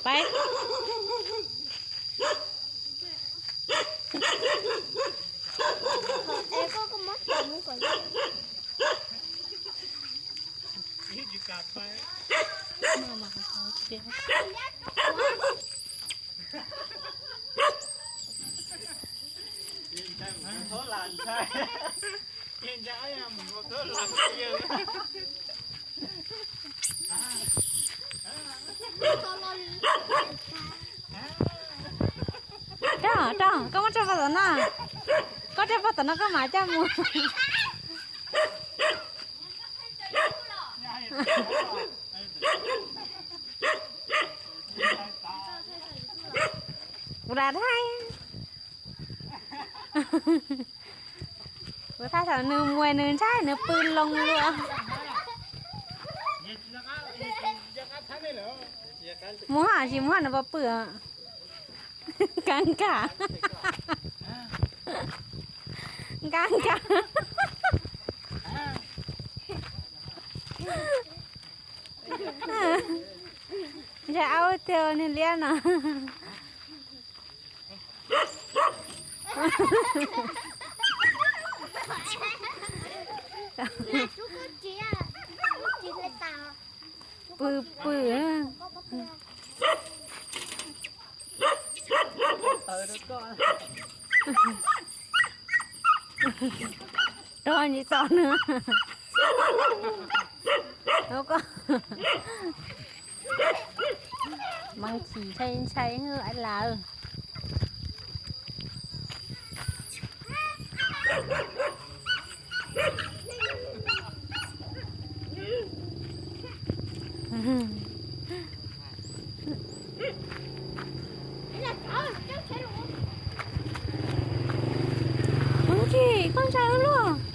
Pais. Roj, roj, koj muab rau pog tom no. Koj rau pog tom no koj mam coj mus. Kuv lam thaij. Kuv thaij thaum nws muaj nws ntshai nws pw loo luaj. Mus haj tsis mus haj nws puas pw. Nka nka. Nka nka. Ntshai au tiag niag liab no. Pw pw. Rau ntsis txom nws. Meej chim ntshai ntshai lawm. Meej chim, koj ntshai ua luaj.